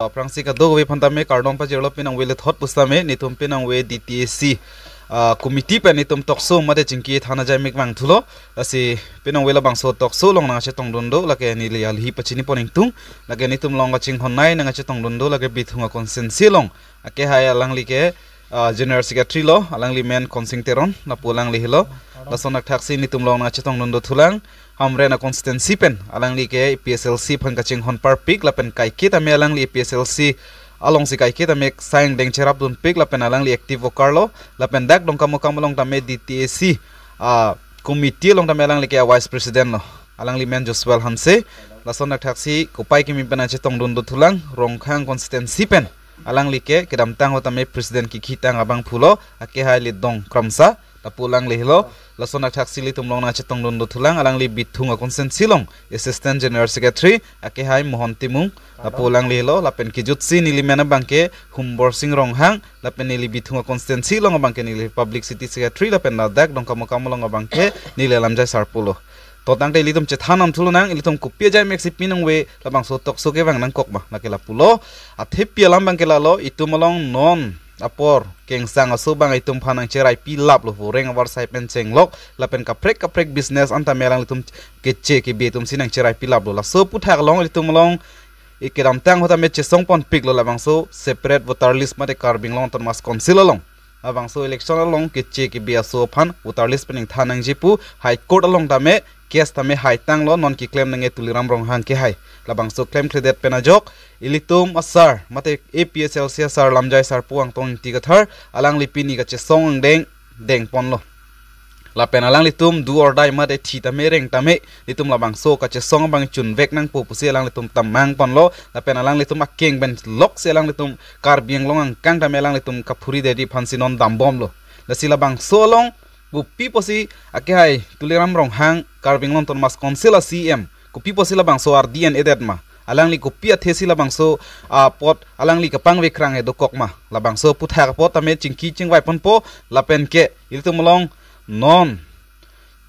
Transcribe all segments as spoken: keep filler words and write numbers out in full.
Aphrangsi kadokave aphan tame kardom pajirlo, pinangve le thot pusitame netum pinangve D T A C, ah, committee pen netum tokso mate chingki than ajai mek vangthulo. Lasi pinangve labangso tokso along nangchetongdun do, lake neli alhi pachini pon ingtung, lake netum along kachinghon nei nangchetongdun do, lake Bithung a-constituency along. Akehai alangli ke, ah, General Secretary lo, alangli men Khonsing Teron, lapu alangli helo. Lason thakthaksi netum along nangchetongdun dothulang, Hamren a-constituency pen alangli ke A P H L C aphan kachinghon parpik, lapen kaike tame alangli A P H L C alongsi kaike tame sang deng cherapdunpik, lapen alangli active worker lo, lapen dak Dongkamukam along tame D T A C, ah, committee along tame alangli ke vice president lo. Alangli men Joshua Hanse. Lason thakthaksi kopai kimi pen nangchetongdun dothulang, Rongkhang constituency pen alangli ke kedamtang ahut tame president kikhitang abangphu lo, akehai Lidong Kramsa, lapu alangli helo. Lason thakthaksi ilitum along nangchetongdun dothulang, alangli Bithung a-constituency along Assistant General Secretary, akehai Mohon Timung, lapu alangli helo, lapen kejutsi neli men abangke Humborsing Ronghang, lapen neli Bithung a-constituency along abangke neli Publicity Secretary, lapen ladak Dongkamukam along abangke neli Lamjai Sarpo lo. To tangte ilitum chethan nangthu lonang, ilitum kopi ajai meksi pinangve labangso tokso kevang nangkok ma, lake lapulo. Athepi alam abangke lalo, itum along non apor kengsang aso abang itum aphan nangcheraipi laplo, voreng avarsai pen chenglok, lapen kaprek kaprek business an tame alanglitum keche kebi atumsi nangcheraipi laplo. Laso aphuthak along ilitum along kedamtang ahut tame chesong ponpiklo labangso separate voter list mate Karbi Anglong Autonomous Council along. Labangso election along keche kebi aso aphan voter list pen ingthan nangji pu High Court along tame case tame haitanglo, non keklem nangji Tuliram Ronghang kehai. Labangso klemkledet pen ajok ilitum asar mate A P H L C asar Lamjai Sarpo Angtong Ingti Kathar, alangli pini kachesong angdeng deng ponlo. Lapen alanglitum do or die mate thi tame reng tame, ilitum labangso kachesong abang chunvek nangpo pusi alanglitum ta mang ponlo. Lapen alanglitum akeng pen loksi alanglitum Karbi Anglong angkang tame alanglitum kaphuri dedi aphansi non dambomlo. Lasi labangso along kopi pusi akehai Tuliram Ronghang Karbi Anglong Autonomous Council a-C E M, kopi pusi labangso ardi en-edet ma? Alangli kopi athesi labangso apot alangli kapangvekrang he dokok ma? Labangso aphuthak apot tame chingki chingvai ponpo. Lapen ke ilitum along non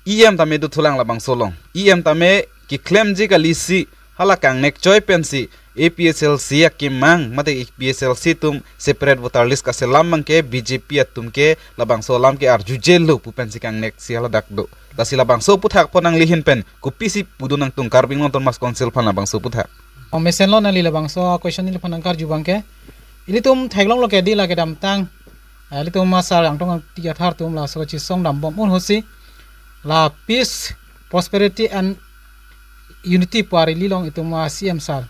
E M tame dothulang labangso along. E M tame keklemji kalisi hala kangnek choi pensi A P H L C akemang mate A P H L C atum separate voter list kaselam abangke B J P atum ke labangso alam ke arjujelo pu pensi kangneksi haladak do. Lasi labangso aphuthak apot nangli ahin pen kopisi pudun nangtung Karbi Anglong Autonomous Council aphan labangso aphuthak? O mesenlo, nangli labangso question neliphan nangkarju abangke. Ilitum theklonglo ke di la kedamtang, eh, ilitum asar Angtong Ingti Kathar atum laso kachesong dambom un ahutsi la peace, prosperity and unity pu a-rally along itum a-C E M sir,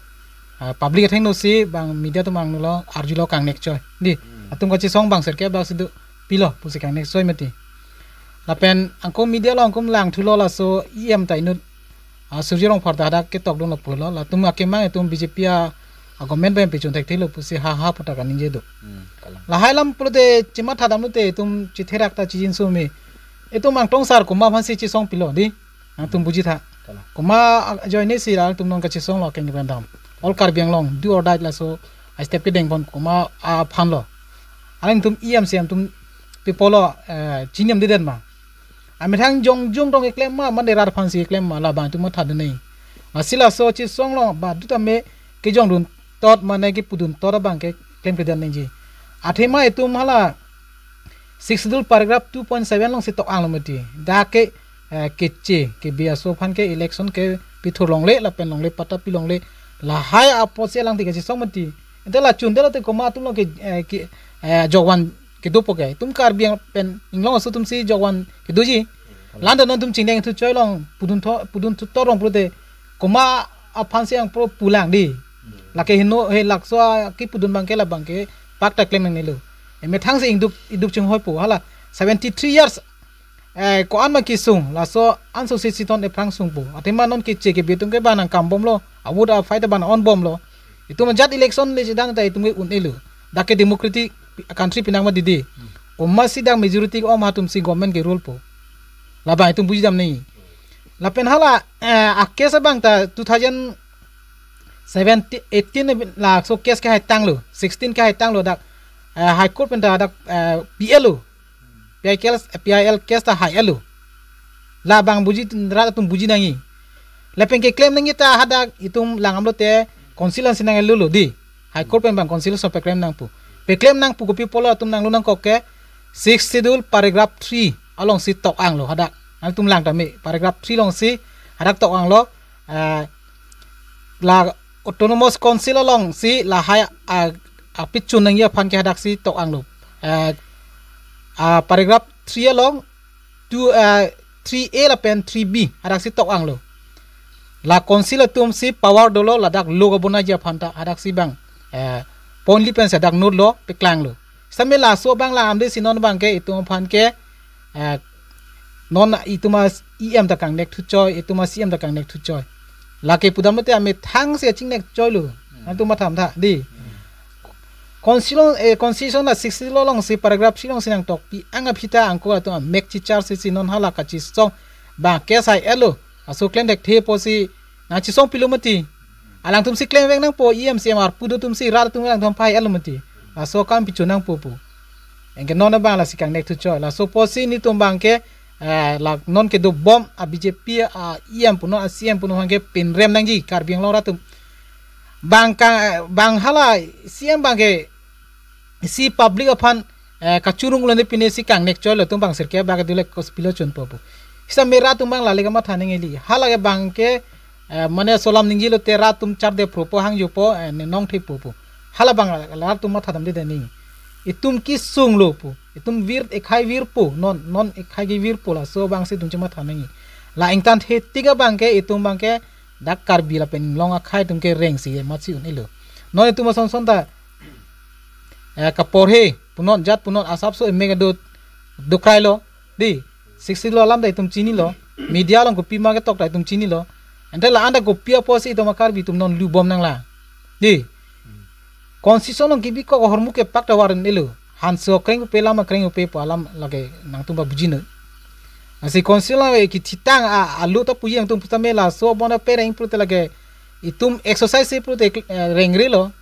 ah, public athengnosi bang media atum angno lo arjulo kangnek choi. Di, hmm, atum kachesong bang sir ke bang sidu pilo pusi kangnek choi mati. Lapen angko media along angko langthulo laso E M ta inut, ah, Surjya Rongphar ta hadak ketokdunlo pulo, latum akemang itum B J P a, a-government pen pechun thekthelo pusi ha ha puta kaningje do. Hmm, kalang. Lahai alam pulote chematha damlote itum chetherak ta chijinso me. Itum Angtong sir komat aphansi chesong pilo di? Nangtum bujitha. Kalang. Komat ajoinesi la itum non kachesonglo keng pen dam? All Karbi Anglong do or die laso a-step kedeng pon komat aphanlo? Alangtum E M C M atum people lo, eh, chiniam deden ma? Amethang jongjong tong keklem ma, mane rat aphansi keklem ma, labang itum matha dun nangji. Lasi laso chesong along ba do tame kejongdun tot mane kepudun tot abangke klemkledet nangji. Athema itum hala Sixth Schedule paragraph two point seven alongsi tok-anglo mati. Dak ke, eh, keche kebi aso aphan ke election kepithur longle lapen longle patta pilongle, lahai apotsi alangtum kachesong mati. Ante la chunde lote komat atum along ke, eh, ke, eh, jokvan kedopo ke. Itum Karbi Ang-, pen Anglong aso atumsi jokvan kedoji. Landa nangtum chingdeng thu choi along pudun tho, pudun thu torong pulote komat aphansi ang pro pulang di? Lake heno he lakso a kepudun abangke labangke pakta klem nangnelo. Emethangsi ingduk, ingduk chinghoipo hala seventy three years, eh, ko-an ma kesung, laso anso si siton ephrang sungpo. Athema non keche kebi atum ke bang nangkambomlo, a-vote a-fight bang nang-onbomlo. Itum ajat election le chedang ta itum ke un-elo. Dak ke democratic country pinang ma didi? Komatsi dak majority ke-om atumsi government ke-rule po? Labang itum bujidam nangji. Lapen hala, eh, a-case abang ta two thousand seventeen, eighteen laso case kehaitanglo, sixteen kehaitanglo dak, eh, High Court pen ta dak, eh, P L lo. P I L, P I L case ta hai-etlo. Labang buji, rat atum buji nangji. Lapen keklem nangji ta hadak itum langdamlote council ansi nang-etlo lo di? High Court pen bang Council ason peklem nangpo. Peklem nangpo kopi pulo atum nanglo nangkok ke Sixth Schedule paragraph three alongsi tok-anglo hadak. Nangtum lang tame paragraph three alongsi hadak tok-anglo. Eh, la Autonomous Council alongsi lahai a, a pichun nangji aphan ke hadaksi tok-anglo. Eh, a paragraph three along two, eh, three A lapen three B hadaksi tok-anglo. La Council atumsi power dolo ladak law kebonaji aphan ta hadaksi bang, eh, ponli pensi hadak note lo peklanglo. Sitame laso abang la amde si non abang ke itum aphan ke, eh, non itum a-E M ta kangnek thuchoi, itum a-C M ta kangnek thuchoi. Lake pudam lote amethang si achingnek choilo. Nangtum matha tha, dei. Constitution, eh, Constitution la Sixth Schedule alongsi paragraph three alongsi nangtokpi ang aphi ta angko atum amek chichar si si non hala kachisong bang ke sai elo. Aso klem thekthe pusi nangchisongpilo mati. Alangtumsi klemvek nangpo, E M C M arpu do atumsi rat atum alangtum phai elo mati. Laso akam pichun nangpo pu. Anke non abang lasi kangnek thuchoi. Laso pusi netum abang ke, eh, la non kedobom a B J P a-E M punon a-C M punon abang ke pinrem nangji Karbi Anglong rat atum. Bang ka, bang hala C M abang ke si public aphan, eh, kachurung lo ne pine si kangnek choilo atum bang sirke bak dule kospilo chunpo pu. Sitame rat atum abang lale kamatha nangji. Hala ke abang ke, eh, mane solam ningje lote rat atum char de propo hang jupo, eh, ne nong thepo pu. Hala abang la rat atum matha damde deni. Itum kesung lo pu. Itum vir ekhai virpo, non, non ekhai kevirpo laso abang si itum chematha nangji. La ingtan the tik abang ke itum abang ke dak Karbi lapen Anglong akhai atum ke rengsi matsi un-elo. Non itum ason son ta, eh, kaporhe punon jat punon asapso emek do dokhrailo. Dei, Sixth Schedule alam ta itum chinilo. Media along kopima ketok ta itum chinilo. Ante la-an ta kopi apotsi itum a-Karbi atum non lubom nanglang. Dei. Constitution along kebikok ahormu ke pak ta war un-elo. Hanso kreng upe lama kreng upe pu alam lake nangtum ba bujino. Lasi Constitution along kethitang a, a law ta puji nangtum pusitame laso abona pereng pulote lake itum exercise si pulote, eh, rengrelo.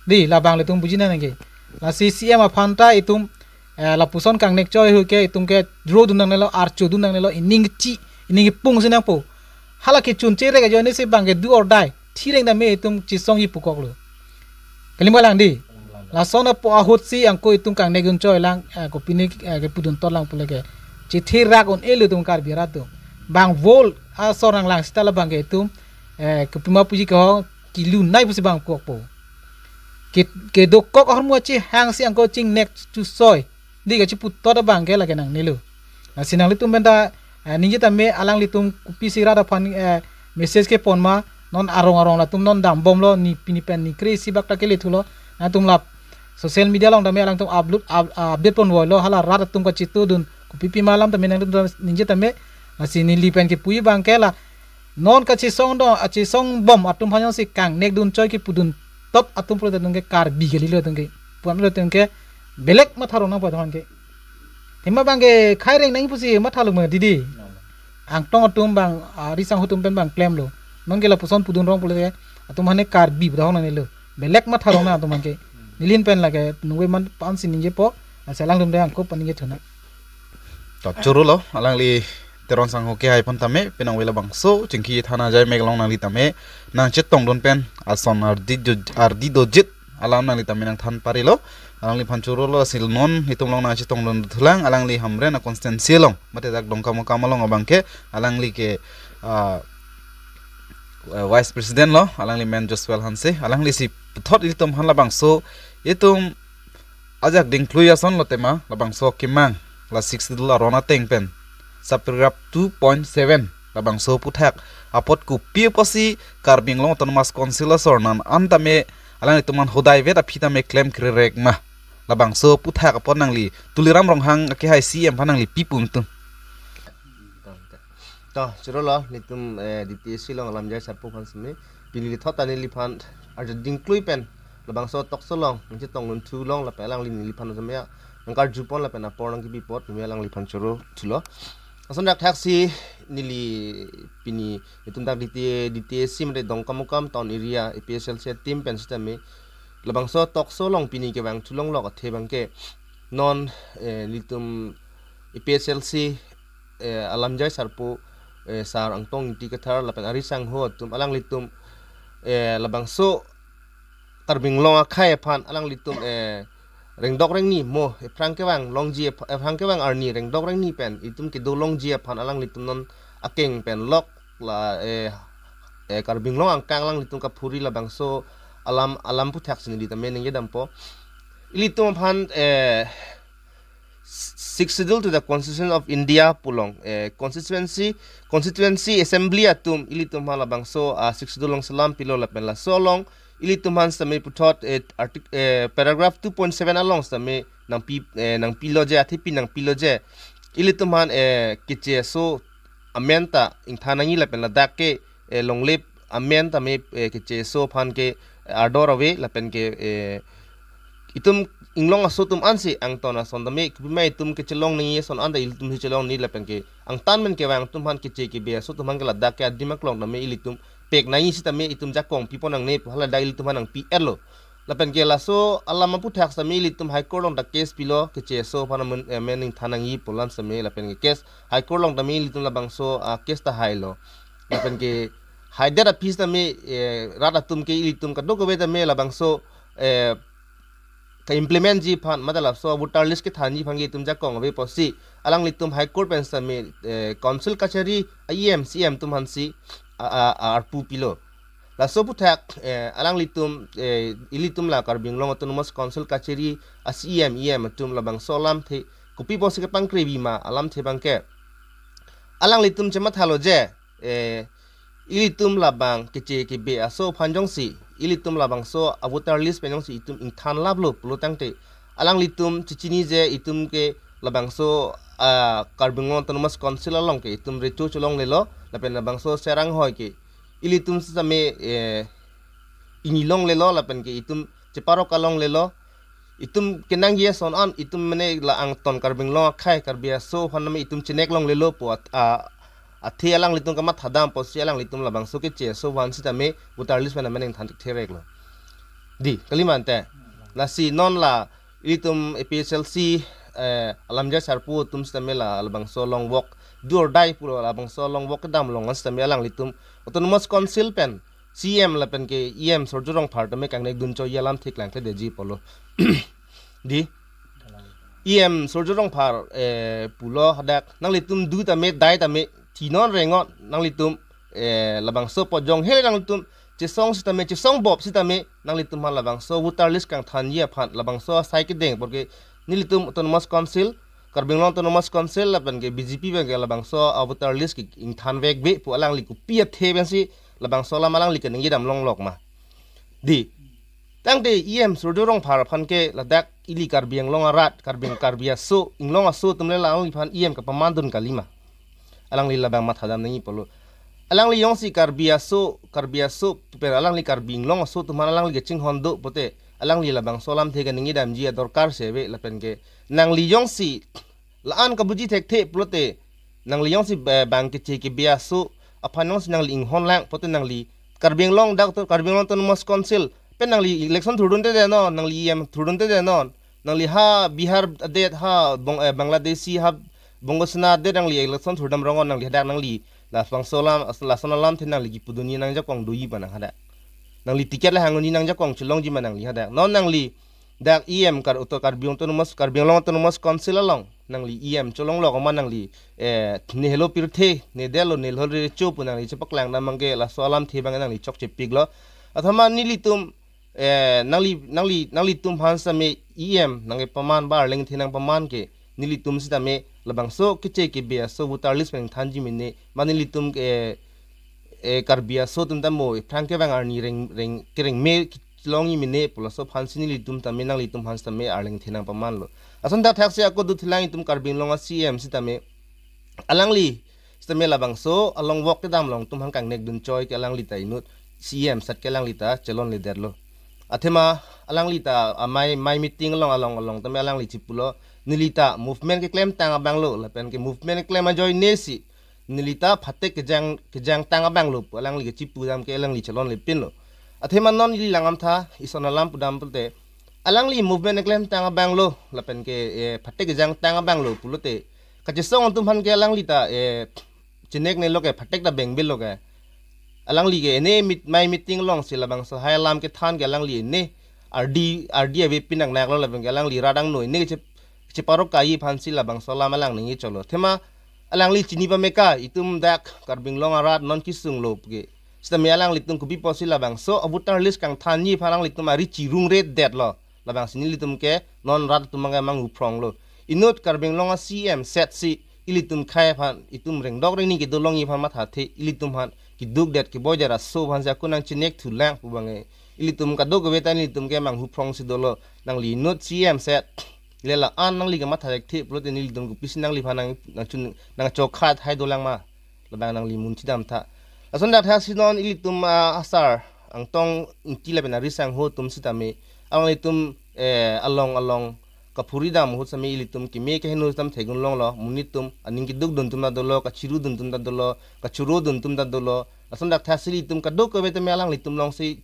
Dei, labang le itum buji nangji. Lasi C M aphan ta itum, eh, lapuson kangnek choi hu ke itum ke dro dun nangnelo, archo dun nangnelo, ining chi, ining pung si nangpo. Hala kechun cherek ajoine si abang ke do or die. Thireng tame itum chisongji pukoklo. Kalimba lang dei. Lason apo ahutsi angko itum kangnek dun choilang, eh, kopine, eh, kepudun totlang pule ke. Chithi rak un-elo itum Karbi rat atum. Bang vol asor nanglang sita labang ke itum, eh, kopima puji ke ho kilunai pusi bang kokpo. Ke, kedokok ahormu achehangsi angko chingnek chusoi. Dei, kachipu tot abang ke lake nangnelo. Lasi nanglitum pen ta, eh, ningje tame alanglitum kopisi rat aphan, eh, message kepon ma, non arong arong latum non dambomlo, ne pini pen ne kre-isi bak ta kelethulo. Nangtum la social media along tame alangtum upload, up-, update ponvoilo, hala rat atum kachitudun kopipi ma alam tame nangtum ningje tame. Lasi neli pen kepuji abang ke la non kachisong do, achisongbom atum aphan jongsi kangnek dun choi kepudun tot atum pulote atum ke Karbi kalilo atum ke. Pu-an lo atum ke belek matha rong nangpo atum aphan ke. Athema abang ke khai reng nangji pusi matha lo ma dei dei. Angtong atum bang, ah, risang atum pen bang klemlo. Non ke lapuson pudun rong pulote atum aphan ke Karbi pu ta hong nangnelo. Belek matha rong nang atum aphan ke. Neli ahin pen lake nungve man pan si ningjepo. Lasi alangtum dei angko pan ningje thunang. To, choro lo, alangli Teron Sangho kehai aphan tame, penang vela bangso, chingki thana jai mek along nangli tame, nangchetongdun pen, ason ardi jo-, ardi dojit, alam nangli tame nangthan parilo, alangliphan choro lo, asil non, itum along nangchetongdun thulang, alangli Hamren a constituency along, mate dak Dongkamukam along abang ke, alangli ke, ah, eh, Vice President lo, alangli men Joshua Hanse, alanglisi puthot ilitum aphan labangso, itum ajak dingklui ason lo tema labangso kemang la Sixth Schedule aron ateng pen subparagraph two point seven labangso aputhak apot kopi apotsi Karbi Anglong Autonomous Council asor nan an tame alanglitum aphan hodai vet aphi tame klem krerek ma labangso aputhak apot nangli Tuliram Ronghang akehai C M aphan nangli pi pu ingtung. To, choro lo, netum, eh, D T A C along alamjai sarpo aphan seme, pini lithot ta neliphan, arjuding klui pen, labangso tokso along, nangchetongdun thu along, lapen alangli neliphan seme ya, nangkarjupon lapen apor nangkepi apot, seme alangliphan choro thulo. Ason dak thaksi neli pini, netum dak D T A, D T A C mate Dongkamukam Town Area, A P H L C team pen sitame, labangso tokso along pini kevang thu longlok athe abang ke, non, eh, netum A P H L C, eh, alamjai sarpo, eh, Sar Angtong Ingti Kathar lapen ari sangho atum alanglitum, eh, labangso Karbi Anglong akhei aphan alanglitum, eh, rengdok rengni mo, eh, aphrang kevang longji aph-, eh, aphrang kevang arni rengdok rengni pen itum kedo longji aphan alanglitum non akeng pen lok la, eh, eh, Karbi Anglong angkang alanglitum kaphuri labangso alam, alam aphuthak si neli tame ningje dampo. Ilitum aphan, eh, Sixth Schedule to the Constitution of India pu along, eh, constituency, constituency assembly atum ilitum aphan labangso, ah, Sixth Schedule along selam pilo lapen laso along ilitum aphan sitame puthot, eh, artic-, eh, paragraph two point seven along sitame nangpi, eh, nangpilo je, athepi nangpilo je. Ilitum aphan, eh, keche aso amen ta ingthan nangji lapen ladak ke, eh, longle amen tame, eh, keche aso aphan ke, eh, ardor ave lapen ke, eh, itum inglong aso atum ansi angton ason tame, kopima itum kechelong nangji ason anta ilitum si chelong nangji lapen ke angtan men kevang atum aphan, keche kebe aso atum aphan ke ladak ke adim aklong tame ilitum pek nangji sitame itum jakong pipon nangne pu hala dak ilitum aphan nangpi-etlo. Lapen ke laso alam aphuthak sitame ilitum High Court along ta case pilo, keche aso aphan amen, eh, amen ingthan nangji pu alam sitame lapen ke case High Court along tame ilitum labangso, ah, case ta hailo. Lapen ke haidet aphi sitame, eh, rat atum ke ilitum kadokave tame labangso, eh, ka-implement ji aphan, mate laso voter list kethanji aphan ke itum jakong ave pusi alanglitum High Court pen sitame, eh, council kachari a E M, C E M atum aphansi, a, a, a, arpu pilo. Laso aphuthak, eh, alanglitum, eh, ilitum la Karbi Anglong Autonomous Council kachari a C E M, E M atum labangso alamthe kopi pusi kepangkrevi ma alamthe abang ke alanglitum chemathalo je, eh, ilitum labang keche kebe aso aphan jongsi ilitum labangso a voter list pen jongsi itum ingthan laplo pulo tangte alanglitum chechini je itum ke labangso, ah, Karbi Anglong Autonomous Council along ke itum recho chelonglelo lapen labangso seranghoi ke ilitum sitame, eh, ingni longlelo lapen ke itum cheparok alonglelo. Itum kenangji ason an itum mane la angton Karbi Anglong akhei Karbi aso aphan name itum chenek longlelo pu at-, a, athe alanglitum kamathadam pusi alanglitum labangso keche aso aphan sitame voter list pen amen ingthan thekthe reklo. Dei, kalima ante. Lasi non la ilitum A P H L C, eh, alamjai sarpo atum sitame la labangso long walk, do or die pulo labangso long walk kedam along sitame alanglitum Autonomous Council pen C E M lapen ke E M Surjya Rongphar tame kangnek dunchoi alamthe klangkledetji pulo. Dei, E M Surjya Rongphar, eh, pulo hadak nanglitum do tame die tame thinon rengon nanglitum, eh, labangso pojong hele nanglitum chesong sitame, chesong bop sitame nanglitum aphan labangso voter list kangthanji aphan labangso asai kedeng apor ke nelitum Autonomous Council, Karbi Anglong Autonomous Council lapen ke B J P abang ke labangso a voter list ke ingthan vekbe pu alangli kopi athe pensi labangso alam alangli keningje dam longlok ma. Dei, tangte E M Surjya Rongphar aphan ke ladak ili Karbi Anglong arat, Karbi, Karbi aso, inglong aso atum le alangliphan E M kapaman dun kalima. Alangli labang mathadam nangji pulo. Alangli jongsi Karbi aso, Karbi aso, pen alangli Karbi Anglong aso atum aphan alangli kachinghon do pute alangli labangso alamthe keningje damji adorkar si ave lapen ke nangli jongsi la-an kabuji thekthe pulote nangli jongsi, eh, bang keche kebe aso aphan jongsi nangli inghon lang pute nangli Karbi Anglong dak to Karbi Anglong Autonomous Council pen nangli election thurdunde de non, nangli E M thurdunde de non, nangli ha Bihar adet ha Bong-, eh, Bangladeshi ha Bongo Sena adet nangli election thurdam rongon nangli hadak nangli labangso alam as-, lason alamthe nangli kipudunji nangjakong doji ma nang hadak. Nangli ticket le hangji nangjakong chelongji ma nangli hadak. Non nangli dak E M kar uto Karbi Anglong Autonomous, Karbi Anglong Autonomous Council along nangli E M cholonglok ma nangli, eh, nehelo pirthe, nedelo nehelo recho pu nangli chepaklang dam abang ke laso alamthe abang nangli chokchepiklo. Athema nelitum, eh, nangli, nangli, nanglitum aphan sitame E M nangkepaman ba arleng the nangpaman ke nelitum sitame labangso keche kebe aso voter list pen thanji mene ma nelitum ke, eh, Karbi aso atum ta mo aphrang kevang arni reng, reng, kerengme longji mene pu laso aphansi nelitum tame nanglitum aphan sitame arleng the nangpamanlo. Ason ta thaksi ako duthilang itum Karbi Anglong a C E M sitame alangli sitame labangso a long walk kedam along atum aphan kangnek dunchoi ke alangli ta inut C E M sat ke alangli ta chelonledetlo. Athema alangli ta amei, mei meeting along along along tame alangli chipulo neli ta movement keklemtang abanglo lapen ke movement keklem ajoine si neli ta phatek kejang, kejangtang abanglo pu alangli kechipu dam ke alangli chelonlepinlo. Athema non ili langdamtha ison alam pudam pulote alangli movement keklemtang abanglo lapen ke, eh, phatek kejangtang abanglo pulote kachesong atum aphan ke alangli ta, eh, chineknelo ke phatek ta bengbelo ke. Alangli ke ene meet, mei meeting alongsi labangso hai alam kethan ke alangli ene ardi ardi ave pinang nak lo lapen ke alangli rat angno ne che cheparo kaji aphansi labangso alam alang ningje cholo. Athema alangli chini pame ka itum dak Karbi Anglong arat non kesung lo ke. Sitame alanglitum kopi pusi labangso a-voter list kangthanji aphan alanglitum ari chirungre detlo. Labangsi nelitum ke non rat atum abangke manghu phrong lo. Inut Karbi Anglong a-C M set si ilitum khei aphan itum rengdok rengni kedo longji aphan mathathe ilitum aphan keduk det keboi det aso aphansi ako nangchinek thulang pu abangke. Ilitum kadokave ta nelitum ke manghu phrongsi dolo, nangli inut C M set. Lela an nangli kematha thekthe pulote nelitum kopisi nangliphan nang nangchun nangchokhat hai dolang ma. Labang nangli munthi damtha. Lason dak thaksi non ilitum, ah, asar Angtong Ingti lapen ari sangho atum sitame alanglitum, eh, along along kaphuri dam ahut sitame ilitum keme keheno sitame theklong longlo, monit atum aning keduk dun atum ta dolo, kachiru dun atum ta dolo, kachoro dun atum ta dolo. Lason dak thaksi ilitum kadokave tame alanglitum alongsi,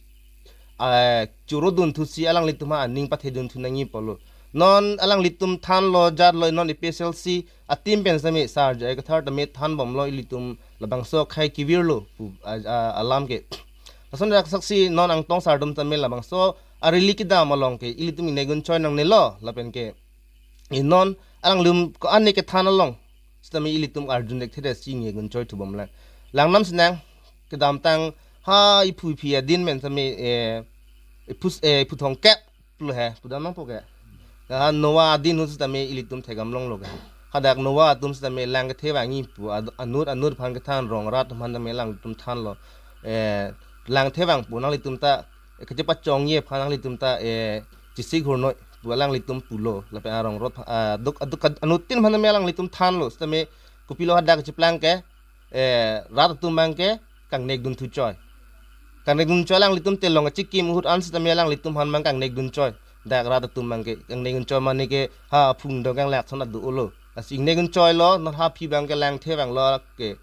ah, choro dunthusi alanglitum ha aning pathe dunthu nangji pulo. Non alanglitum thanlo jatlo non A P H L C a-team pen sitame sar J I Kathar tame thanbomlo ilitum labangso khei kevirlo pu, ah, ah, alam ke. Lason dak thaksi non Angtong sar atum tame labangso a-rally kedam along ke ilitum ingnek gunchoi nangnelo lapen ke. I non alanglitum ko-an ne kethan along sitame ilitum arjun thekthe si ingnek gunchoi thubomlang. Langnam sinang kedamtang ha iphu iphi adin pen sitame, eh, iphu, eh, iphu thongkep lo he, pudam nangpo ke. Ha Noah adin ahut sitame ilitum thekdam longlo ke. Hadak Noah atum sitame lang kethe vangji pu ad-, anut anut aphan kethan rong rat aphan tame alanglitum thanlo. Eh, lang kethe vangpo nanglitum ta, eh, kachepachongji aphan nanglitum ta, eh, chesik hurnoi pu alanglitum pulo. Lapen arong rot pha-, ah, duk, ah, duk, ah, anuttin aphan tame alanglitum thanlo. Sitame kopilo hadak cheplang ke, eh, rat atum abangke kangnek dunthu choi. Kangnek dun choi alanglitum telong kachikim ahut an sitame alanglitum aphan abang kangnek dun choi. Dak rat atum abangke kangnek dun choi mane ke ha phung dong kang lak son adu ulo. Lasi ingnek gunchoilo, non ha aphi abangke lang kethe vanglo ke.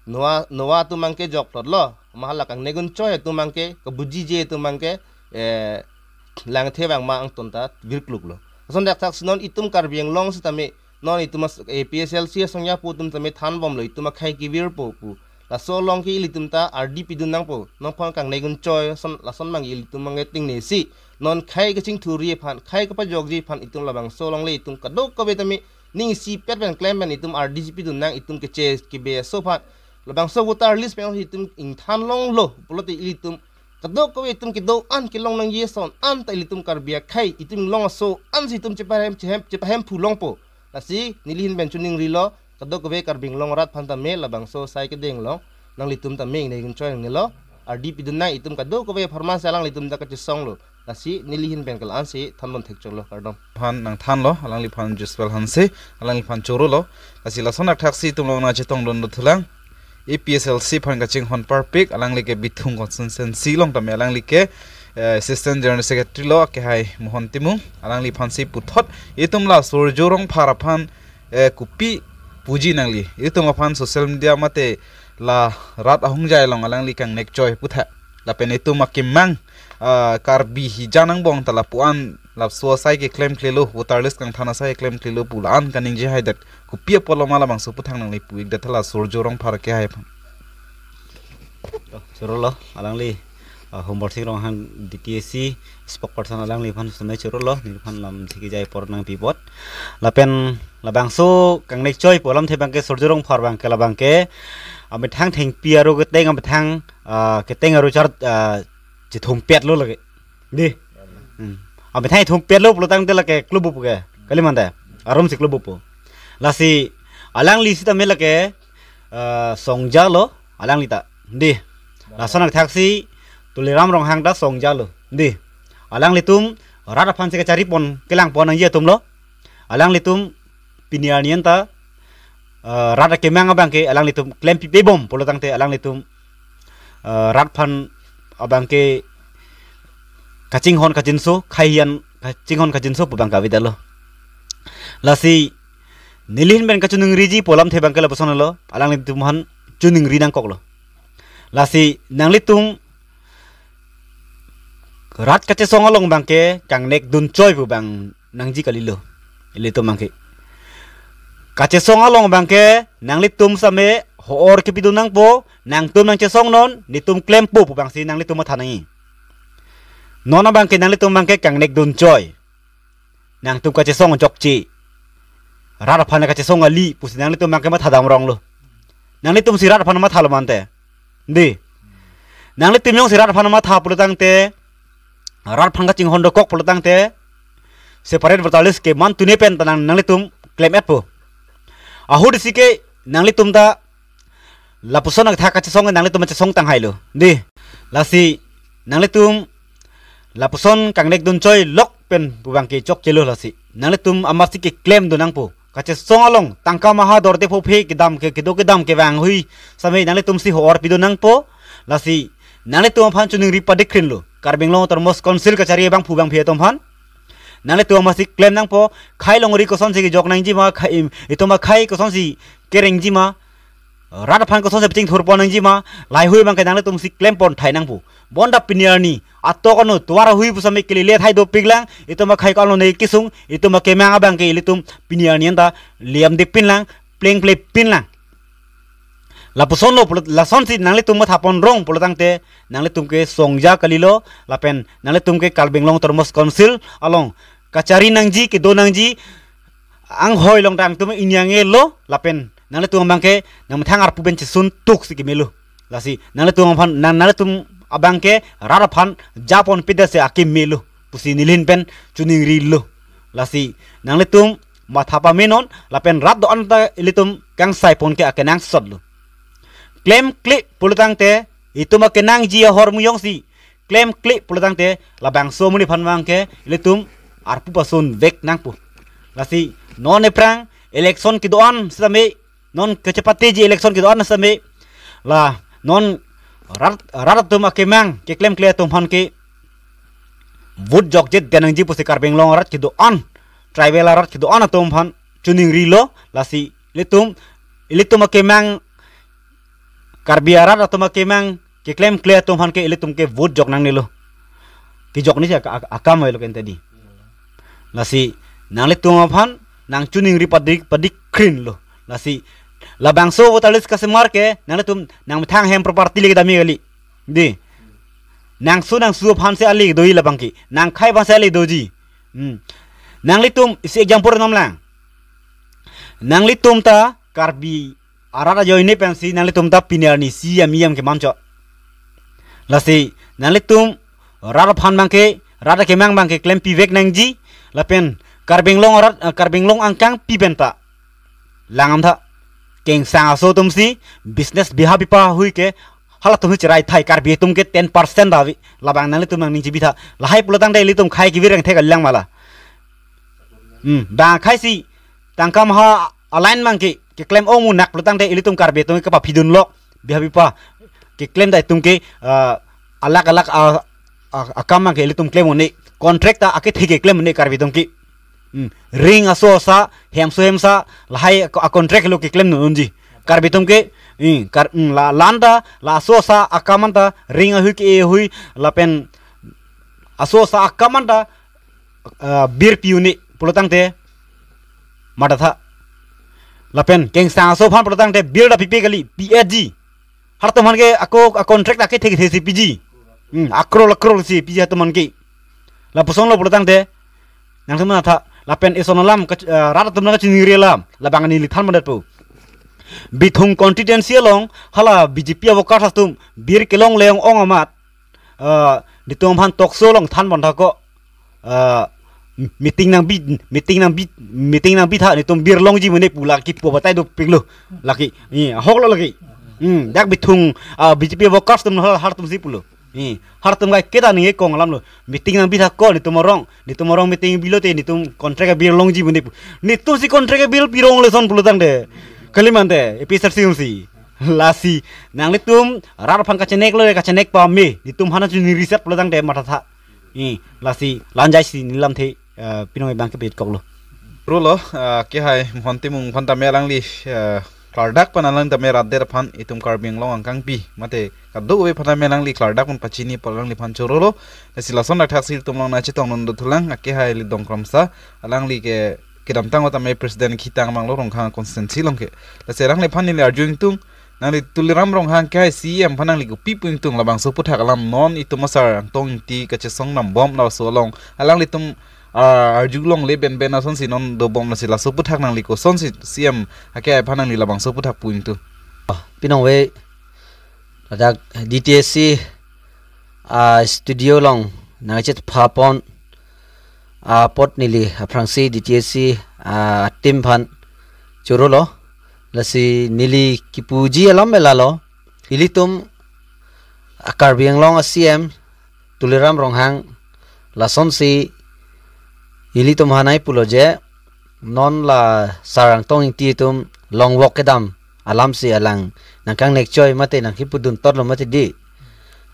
Noah, Noah atum abangke jokplotlo. Ma hala kangnek gunchoi atum abangke, kabujije atum abangke, eh, lang kethe vang ma angton ta virkluklo. Lason dak thaksi non itum Karbi Anglong sitame non itum as-, A P H L C asong japo atum tame thanbomlo itum akhei kevirpo pu. Laso along ke ilitum ta ardi pidun nangpo. Nonphang kangnek gunchoi son lason abang ilitum abangke tingnesi. Non khei kachingthurji aphan, khei kapajokji aphan itum labangso along le itum kadokave tame ning isipet pen klem pen itum ardi si pidun nang itum keche kebe aso aphan. Labangso voter list pen itum ingthan longlo pulote ilitum kadokave itum kedo-an kelong nangji ason anta ilitum Karbi akhei itum inglong aso ansi itum chepahem chehem chepahemphu longpo. Lasi neli ahin pen choningrilo, kadokave Karbi Anglong arat aphan tame labangso asai kedeng along nanglitum tame ingnek gunchoi nangnelo, ardi pidun nang itum kadokave apharman si alanglitum ta kachesonglo. Lasi neli ahin pen ke la-ansi thanbom thekchoklo, kardom. Aphan nangthanlo, alangliphan Joshua Hanse, alangliphan chorolo. Lasi lason dak thaksi itum along nangchetongdun thulang. A P H L C aphan kachinghon parpik, alangli ke Bithung constituency along tame alangli ke, eh, Assistant General Secretary lo, akehai Mohon Timung, alangliphansi puthot itum la Surjya Rongphar aphan, eh, kopi puji nangli. Itum aphan social media mate la rat ahongjai along alangli kangnek choi putha. Lapen itum akemang, ah, Karbi hijan angbong ta lapu-an laso asai keklemklelo, voter list kangthan asai keklemklelo pu la-an kaningje haidet. Kopi apotlo ma labangso puthang nangli pu-ikdet hala Surjya Rongphar akehai aphan. To, chorolo, alangli, ah, Hombor Sing Ronghang D T A C spokesperson alangliphan sumai chorolo, neliphan lamthe kejai apor nangpi apot. Lapen labangso kangnek choi pu alamthe abangke Surjya Rongphar abangke labangke amethang thengpi aru keteng amethang, ah, keteng aru char, ah, chethumpetlo lake. Di. Hmm. Amethang thumpetlo pulotangte lake klubuk ke. Kali mante. Arumsi klubuk po. Lasi alangli sitame lake, eh, songja lo, alangli ta. Di. Lason dak thaksi Tuliram Ronghang ta songja lo. Di. Alanglitum rat aphansi kacharipon kelangpon nangji atumlo. Alanglitum pini arni anta, eh, rat akemang abangke alanglitum klempi pebom pulotangte alanglitum, eh, rat aphan abangke kachinghon kachinso, khei hijan kachinghon kachinso pu abangke avedetlo. Lasi neli ahin pen kachoningriji pu alamthe abangke lapusonlo, alanglitum aphan choningri nangkoklo. Lasi nanglitum rat kachesong along abangke kangnek dun choi pu abang nangji kalilo. Ilitum abangke kachesong along abangke nanglitum sitame ho-or kepidun nangpo, nangtum nangchesong non, netum klempo pu abangsi nanglitum matha nangji. Non abangke nanglitum abangke kangnek dunchoi. Nangtum kachesong chokche. Rat aphan kachesong kali pusi nanglitum abangke mathadam ronglo. Nanglitum si rat aphan mathalo mante. Dei. Nanglitum jongsi rat aphan matha pulotangte, rat aphan kachinghon dokok pulotangte, separate voter list keman tune pen ta nang, nanglitum claim-etpo. Ahut isi ke nanglitum ta lapuson athak kachesong nanglitum kachesong tanghailo. Dei. Lasi nanglitum lapuson kangnek dunchoi lok pen pu abangke chokchelo lasi. Nanglitum amatsi keklemdun nangpo. Kachesong along tangka maha dorte phophe kedam ke, kedo kedam kevanghui same nanglitum si ho-or pidun nangpo. Lasi nanglitum aphan choningri padikrinlo. Karbi Anglong Autonomous Council kachari abangphu abangphi atum aphan. Nanglitum amatsi klem nangpo. Khei longri kosonsi kejok nangjima, khei, itum akhei kosonsi kereng jima, rat aphan kosonsi pachingthurpon nangjima, laheihui abangke nanglitum si klempon thai nangpo. Bonta pini arni atok ano tovar ahui pusame kelile thai dopiklang, itum akhei ko-an lone kesung, itum akemang abangke ilitum pini arni anta liamdepinlang, plengplepinlang. Lapusonlo pulo, lasonsi nanglitum mathapon rong pulotangte, nanglitum ke songja kalilo, lapen nanglitum ke Karbi Anglong Autonomous Council along kachari nangji, kedo nangji, anghoi along tangtum inyangelo, lapen nanglitum abangke nangmethang arpu pen chesun tuksi kemelo. Lasi nanglitum aphan, nang, nanglitum abangke rat aphan japon pidase akemelo pusi nelihin pen choningrilo. Lasi nanglitum matha pamenon, lapen rat do-an ta ilitum kangsaipon ke akenangsotlo. Klemkle pulotangte, itum akenangji ahormu jongsi klemkle pulotangte, labangso amonit aphan abangke ilitum arpu pasun vek nangpo. Lasi non ephrang election kedo-an sitame, non kachepatiji election kedo-an sitame, la non rat, rat atum akemang keklemkle atum aphan ke vote jokjet det nangji pusi Karbi Anglong arat kedo-an, tribal arat kedo-an atum aphan choningrilo. Lasi ilitum, ilitum akemang, Karbi arat atum akemang keklemkle atum aphan ke ilitum ke vote jok nangnelo. Kejok ni si ak-, ak-, akam avelo kente dei. Lasi nanglitum aphan nangchoningri padik, padikrinlo. Lasi labangso voter list kasemar ke nanglitum nangmethang hem property le kedam kali. Dei. Nangsu nangsu aphansi ale doji labangke. Nangkhei aphansi ale doji. Hmm. Nanglitum isi example nomlang. Nanglitum ta Karbi arat ajoine pensi nanglitum ta pini arni isi yam yam kemanchot. Lasi nanglitum rat aphan abangke, rat akemang abangke klempi vek nangji, lapen Karbi Anglong arat, eh, Karbi Anglong angkangpi pen ta lang amtha. Kengsang aso atumsi business biha bipa hui ke, halatum hui cherai thai, Karbi atum ke ten percent ta ave. Labang nanglitum nangning chebitha. Lahei pulotangte ilitum khei kevir angthek alang mala. Hmm, bang khei si tangka maha a-line abangke keklem ong munak pulotangte ilitum Karbi atum ke paphidunlo. Biha bipa keklem ta itum ke, ah, alak alak, ah, ah, akam abangke ilitum klem un-e. Contract ta akethe keklem un-e Karbi atum ke. Hmm. Ring aso asa, hemso hemsa, lahei a, a-contract lo keklemdun unji. Karbi atum ke, hmm, kar, hmm, la, la-an ta, la aso asa akam anta, ring ahui ke-e ahui, lapen aso asa akam anta, ah, bir pi un-e pulotangte, madatha. Lapen kengsang aso aphan pulotangte bir ta pipe kali, P H G. Halatum aphan ke ako a-contract akethe kethe si piji. Hmm, akrol akrol si piji halatum aphan ke. Lapusonlo pulotangte, nangtum matha, lapen eson alam kach-, ah, rat atum nangkachiningri alam, labang neli than mandetpo. Bithung constituency along, hala B J P a-workers atum, bir kelongle ong ong amat, ah, netum aphan talk show along than bondhako, ah, meeting nangbi, meeting nangbi, meeting nangbi tha, netum bir longji mene pu lake pu batai dopiklo. Lake, eh, ahoklo lake. Hmm, dak Bithung, ah, B J P a-workers atum hal, halatumsi pulo. Eh, halatum kai keta ningje kong alamlo. Meeting nangbi thako, netum arong, netum arong meeting bilote, netum contract bir longji mene pu. Netumsi contract bir pirong leson pulotangte. Kali mante, A P H L C atumsi. Lasi, nanglitum, rat aphan kacheneklo, kachenek pame, netum aphan choningri set pulotangte mathatha. Eh, lasi, lanjaisi nelamthe, eh, pinong abangke pit koklo. Rolo, eh, kehai Mohon Timung aphan tame alangli, eh, klardak pen alang tame rat det aphan itum Karbi Anglong angkangpi. Mate kadokave aphan tame alangli klardak pen pachini apot alangliphan chorolo. Lasi lason dak thaksi itum along nangchetongdun dothulang, akehai Lidong Kramsa, alangli ke kedamtang tame president kethang abanglo Rongkhang constituency along ke. Lasi alangliphan neli arju ingtung, Nangli Tuliram Ronghang kehai C E M aphan nangli kopi pu ingtung, labangso aphuthak alam non itum asar Angtong Ingti kachesong nambom laso along alanglitum, ah, arjulongle benben asonsi non dobom, lasi laso aphuthak nangli kosonsi C E M akehai aphan nangli labangso aphuthak pu ingtung. Pinong ve, ladak D T S C, ah, studio along nangchetphapon, ah, apot neli aphrangsi D T S C, ah, team aphan chorolo. Lasi neli kipuji alam me lalo. Ilitum, ah, Karbi Anglong a C E M Tuliram Ronghang lasonsi ilitum aphan nangpulo je, non la sar Angtong Ingti atum longvok kedam alamsi alang nangkangnekchoi mate nangkipudun totlo mati di.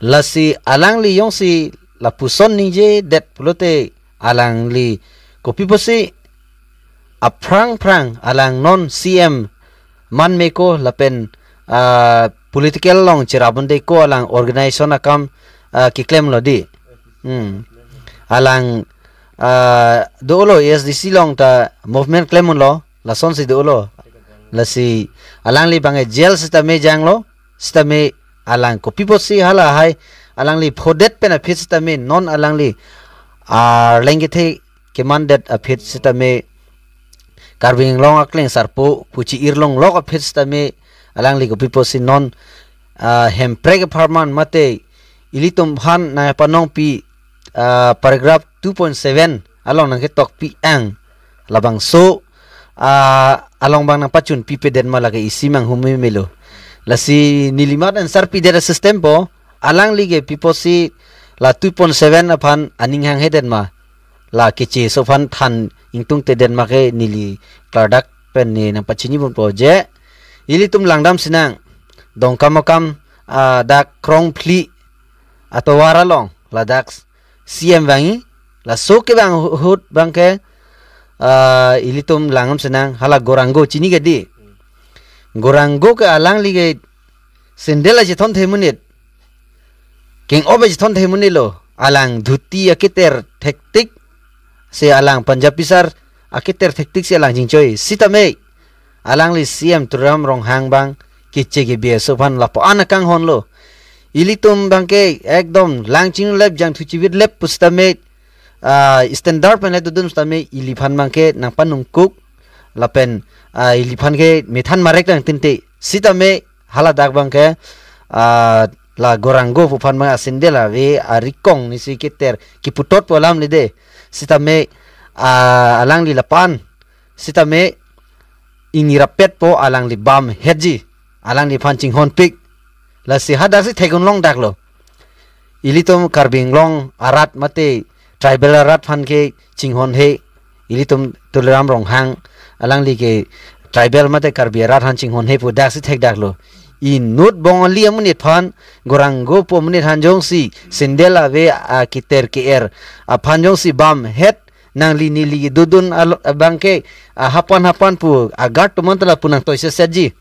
Lasi alangli jongsi lapuson ningjedet pulote alangli kopi pusi aphrang phrang alang non C E M man meko lapen, ah, political along cherap un-eko alang organization akam, ah, keklemlo di. Hmm. Alang, ah, dolo A S D C along ta movement klem unlo, lasonsi dolo. Lasi alangli abang e jail sitame janglo, sitame alang kopi pusi hala hai alangli phodet pen aphi sitame non alangli Arleng kethe kemandet aphi sitame, Karbi Anglong akleng sarpo pu chi-irlonglok aphi sitame alangli kopi pusi non, ah, Hemprek apharman mate ilitum aphan nangpanongpi, ah, paragraph two point seven along nangketokpi ang labangso, ah, along abang nangpachunpipedet ma lake isi manghumri melo. Lasi neli mat answer pidet a-system po, alangli ke pi pusi la two point seven aphan aning hanghedet ma, la keche aso aphan than ingtungtedet ma ke neli klardak pen ne nangpachinipon po je. Ilitum langdam sinang, Dongkamukam, ah, dak krongphli atovar along ladak C E M vangji, laso kevang ahut abang ke, ah, ilitum langdam sinang, hala Goranggo chini ke di. Goranggo ke alangli ke sandal achethon the monit, keng-op achethon the monit lo, alang dhuti aketer thektik si, alang Punjabi sar aketer thektik si alang chingchoi. Sitame alangli C E M Tuliram Ronghang abang keche kebe aso aphan lapu-an akanghon lo. Ilitum abang ke ekdom lang chinglep jangthu chivitlep pusitame, ah, standard pen le dodun sitame iliphan abang ke nangpanungkuk lapen, ah, iliphan ke methan marek nangtinte. Sitame haladak abang ke, ah, la Goranggo pu aphan abang asandal ave arikong nisi keter kiputot pu alam le de. Sitame, ah, alangli lapu-an sitame ingni rapet po alangli bam hetji, alangliphan chinghonpik. Lasi hadak si thek-un longdaklo. Ilitum Karbi Anglong arat mate tribal arat aphan ke chinghon he, ilitum Tuliram Ronghang alangli ke tribal mate Karbi arat aphan chinghon he pu dak si thekdaklo. Inut Bongali amonit aphan, Goranggo pu amonit aphan jongsi sandal ave aketer ke-er aphan jongsi bam het, nangli neli dodun alo-, abang ke, ah, hapan hapan pu agar tuman tala pu nangtoi sesetji.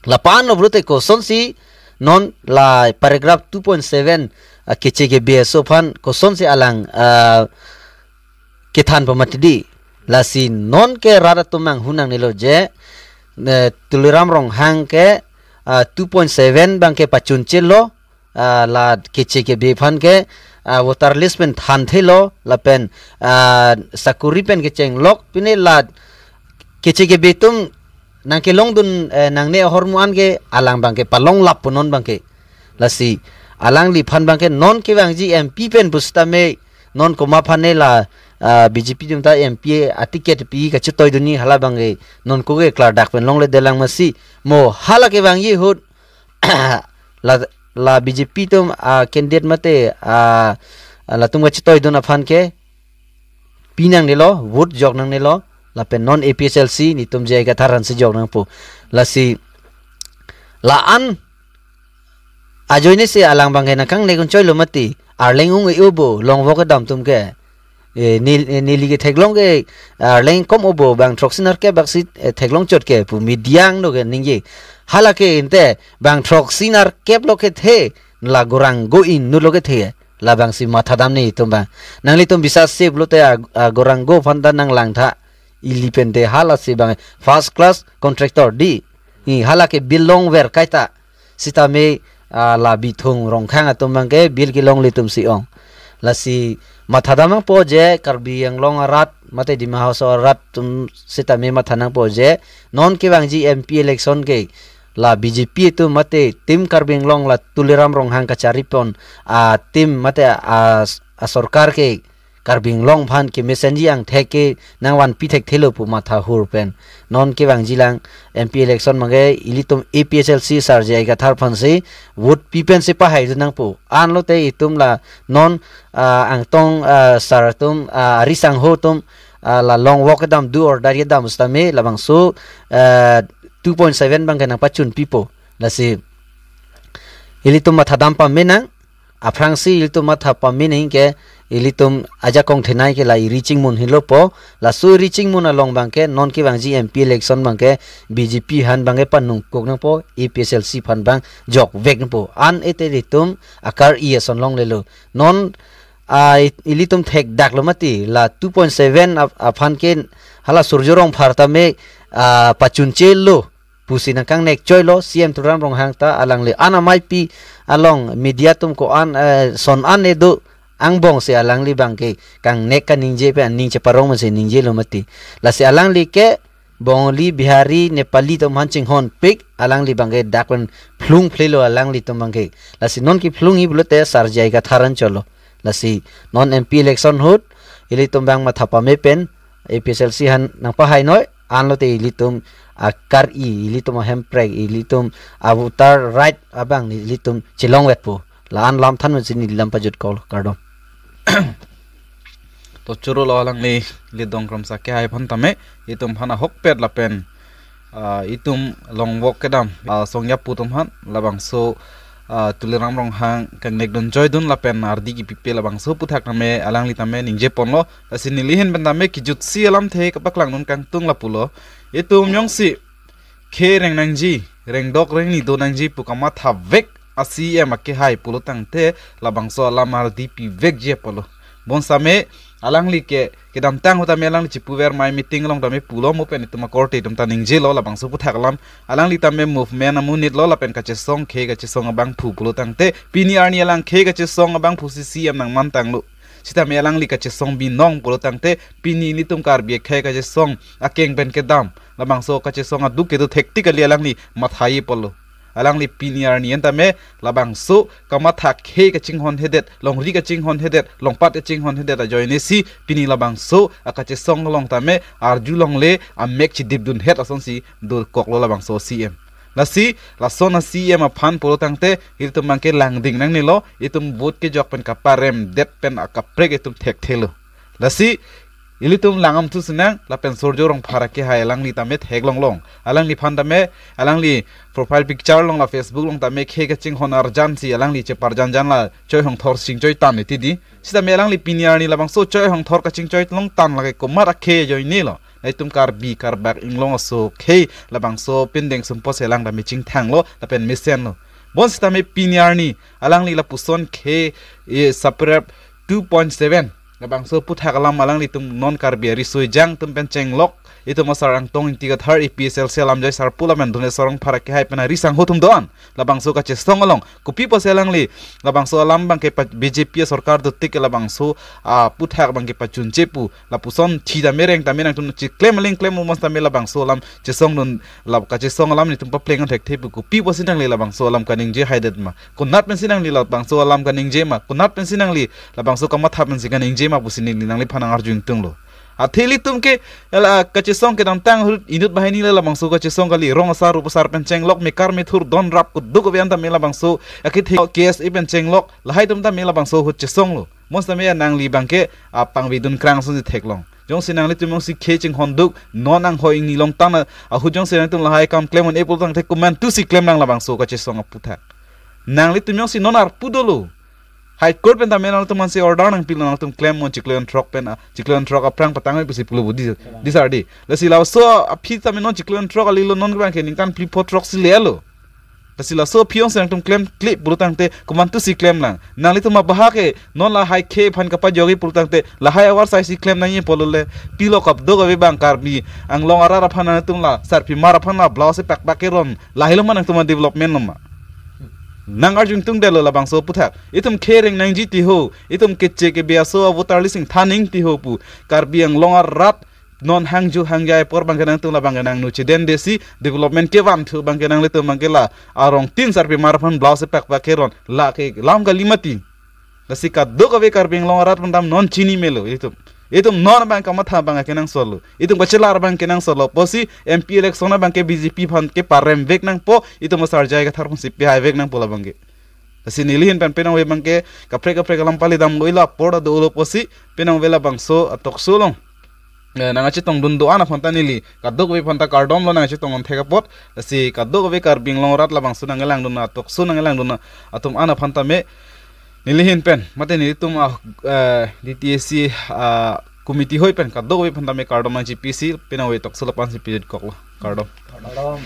Lapu-an lo pulote kosonsi non la paragraph two point seven, ah, keche kebe aso aphan kosonsi alang, ah, kethan pamati di. Lasi non ke rat atum manghun nangnelo je, eh, Tuliram Ronghang ke, ah, two point seven abang ke pachunchelo, ah, la keche kebe aphan ke, ah, voter list pen thanthelo lapen, ah, sakori pen kechenglok pine la keche kebe atum nangkelongdun, eh, nangne ahormu an ke alang abang ke palonglap pu non abang ke. Lasi alangliphan abang ke non kevangji M P pen pusitame non komat aphan ne la, ah, B J P atum ta M P aticket pi kachetoidunji hala abang ke non ko ke klardak pen longledelang masi, mo hala kevangji ahut la, la B J P atum, ah, candidate mate, ah, latum kachetoidun aphan ke pi nangnelo, vote jok nangnelo, lapen non A P H L C netum J I Kathar aphansi jok nangpo. Lasi la-an ajoine si alang abang ke nangkangnek-un choilo mati, Arleng ung-e-o bo, longvok kedam atum ke. Eh, nel-, eh, neli ketheklong ke, ah, Arleng kom-o bo, bang throksi nerkep bak si, eh, theklong chot ke pu media angno ke ningje. Hala ke inte, bang throksi nerkep lo kethe, la Goranggo inut lo kethe, labangsi mathadam netum abang. Nanglitum bisas si pulote, ah, ah, Goranggo aphan ta nanglangtha, ili pen te hala si abang first class contractor di. Hi, hala ke bill longver kaita. Sitame, ah, la Bithung Rongkhang atum abangke bill kelongle atum si ong. Lasi mathadam nangpo je Karbi Anglong arat mate Dima Hasao arat atum sitame matha nangpo je non kevangji M P election ke la B J P atum mate Team Karbi Anglong la Tuliram Ronghang kacharipon a team mate a, a sorkar ke Karbi Anglong aphan kemesenji angthek ke nangvanpi thekthelo pu mathahur pen non kevangji lang M P election abangke ilitum A P H L C sar J I Kathar aphansi vote pi pensi pahaidun nangpo. Anlote itum la non, ah, angtong, ah, sar atum, ah, ari sangho atum, ah, la long walk kedam, do or die kedam sitame labangso, ah, two point seven abangke nangpachun pipo. Lasi ilitum mathadam pame nang, aphrangsi ilitum matha pame nang ke ilitum ajakong thenei ke la iri chingmun henlo po. Laso iri chingmun along abangke non kevangji M P election abangke B J P aphan abangke panungkok nangpo, A P H L C aphan abang jokvek nangpo. An ete ilitum akar-i ason longlelo. Non, ah, ilitum thekdaklo mati la two point seven ap-, aphan ke hala Surjya Rongphar tame, ah, pachunchelo pusi nangkangnek choilo C M Tuliram Ronghang ta. Alangli an ameipi along media atum ko-an, eh, son an edo angbongsi alangli abangke kangnek kaningje pen aning cheparong masi ningjelo mati. Lasi alangli ke Bongali, Bihari, Nepali atum aphan chinghonpik, alangli abangke dak pen phlungphlelo alanglitum abangke. Lasi non kephlungji pulote sar J I Kathar anchotlo. Lasi non M P election ahut ilitum abang matha pame pen A P H L C aphan nangpahainoi, anlote ilitum akar-i, ilitum ahemprek, ilitum a voter right abang ilitum chelongvetpo. La-an lam than masi neli lam pajutkoklo, kardom. To choro lo alangli Lidong Kramsa kehai aphan tame, itum aphan ahokpet lapen, ah, itum long walk kedam, ah, songjapu atum aphan labangso, ah, Tuliram Ronghang kangnek dunjoidun lapen ardi kepipe labangso aphuthak tame alangli tame ningjeponlo. Lasi neli ahin pen tame kejutsi alamthe kapaklangdun kangtung lapulo. Itum jongsi khei reng nangji, rengdok rengni do nangji pu kamathapvek a C M akehai pulo tangte labangso alam ardi pivekji apotlo. Bonsitame alangli ke kedamtang ahut tame alangli chipuver mai, meeting along tame pulo, mo pen itum akorte atum ta ningjelo labangso aphuthak alam. Alangli tame movement amonitlo lapen kachesong, khei kachesong abangphu pulo tangte pini arni alang khei kachesong abangphusi C M nangmantanglo. Sitame alangli kachesong binong pulo tangte pini ilitum Karbi akhei kachesong akeng pen kedam, labangso kachesong aduk kedo thektik kali, alangli mathaji apotlo. Alangli pini arni an tame labangso kamatha khei kachinghonhedet, longri kachinghonhedet, longpat kachinghonhedet ajoinesi pini labangso akachesong along tame arjulongle, amek chidipdunhet asonsi dokoklo labangso C M. Lasi lason a C M aphan pulo tangte ilitum abangke langding nangnelo, itum vote kejok pen kaparemdet pen akaprek itum thekthelo. Lasi ilitum langdamthu sinang lapen Surjya Rongphar akehai alangli tame theklonglong. Alangliphan tame, alangli profile picture along la Facebook along tame khei kachinghon arjansi alangli cheparjanjan la choi hongthor chingchoitan iti di. Sitame alangli pini arni labangso choi hongthor kachingchoilongtan lake komat akhei ajoinelo. Nelitum Karbi Karbak Anglong aso khei labangso pindeng sumpot selang tame chingthanglo lapen mesenlo. Bonsitame pini arni alangli lapuson khei, eh, saprep two point seven labangso aphuthak alam alanglitum non Karbi ariso ejang atum pen chenglok, itum asar Angtong Ingti Kathar, A P H L C alam jai sarpo lapen Doneswar Rongphar akehai pen ari sangho atum do-an labangso kachesong along. Kopi pusi alangli labangso alam abangke pa-, B J P asorkar dotik ke labangso, ah, aphuthak abangke pachunche pu lapuson thi tame reng tame nangtum chiklem aling klem umos tame labangso alam chesongdun, lab kachesong alam nelitum papleng thekthe pu kopi pusi nangli labangso alam kaningje haidet ma? Konat pensi nangli labangso alam kaningje ma? Konat pensi nangli labangso kamatha pensi kaningje ma pusi neli nangliphan nang-arju ingtunglo. Athe ilitum ke la kachesong kedamtang ahut inut banghini le labangso kachesong kali, rong asar rup asar pen chenglok, mekar methur donrap kuduk avian tame labangso akethe K S A pen chenglok, lahai atum tame labangso ahut chesonglo. Bonsitame nangli abangke apangvedun krang asonsi theklong. Jongsi nanglitum jongsi khei chinghonduk, non anghoi ingni longtan ahut jongsi nangtum lahai akam klemnon-e pulo tangte komantusi klemnang labangso kachesong aphuthak? Nanglitum jongsi non arpu dolo, High Court pen tame nangtum ansi order nangpilo, nangtum klemnon chiklo jon throk pen, ah, chiklo jon throk aphrang patang pusi pulo budi, di sar di. Lasi laso aphi tame non chiklo jon throk kalilo, non abangke ningkan phli pho throk si lelo. Lasi laso aphi ong si nangtum klemkle pulo tangte komantusi klemlang? Nanglitum abahak ke non lahai khei aphan kapajok-i pulo tangte lahai avar sai si klem nangji pulo le. Pilo kadokave abang Karbi Anglong arat aphan nangtum la sarpimar aphan la blouse pakpak keron lahai lo ma nangtum a-development lo ma? Nang arjung tungdetlo labangso aputhak. Itum khei reng nangji ti ho, itum keche kebe aso a-voter list ingthan ning ti ho pu Karbi Anglong arat non hangju hangjai apor abangke nangtum labangke nangno chedendesi development kevanthu abangke nanglitum abangke la arong tin sarpimar aphan blouse pakpak keron lake lam kali mati. Lasi kadokave Karbi Anglong arat aphan dam non chini melo itum. Itum non abang kamatha abang kenangsotlo. Itum kachelar abang kenangsotlo. Pusi M P election abangke B J P aphan keparemvek nangpo, itum asar J I Kathar aphansi pehai vek nangpo labangke. Lasi neli ahin pen penang ave abangke kaprek kaprek alam pali damlo ilo apor ta dolo pusi penang ave labangso a-talk show along, eh, nangkachetongdun do-an aphanta neli kadokave aphanta kardomlo nangkachetong on thek apot. Lasi kadokave Karbi Anglong arat labangso nangkelangdun a-talk show nangkelangdun atum an aphanta me neli ahin pen mate nelitum a, eh, D T A C a-committee hoi pen kadokave aphanta me kardom nangchipisi penang ave talk show lapu-an si pijit koklo. Kardom. Kardom.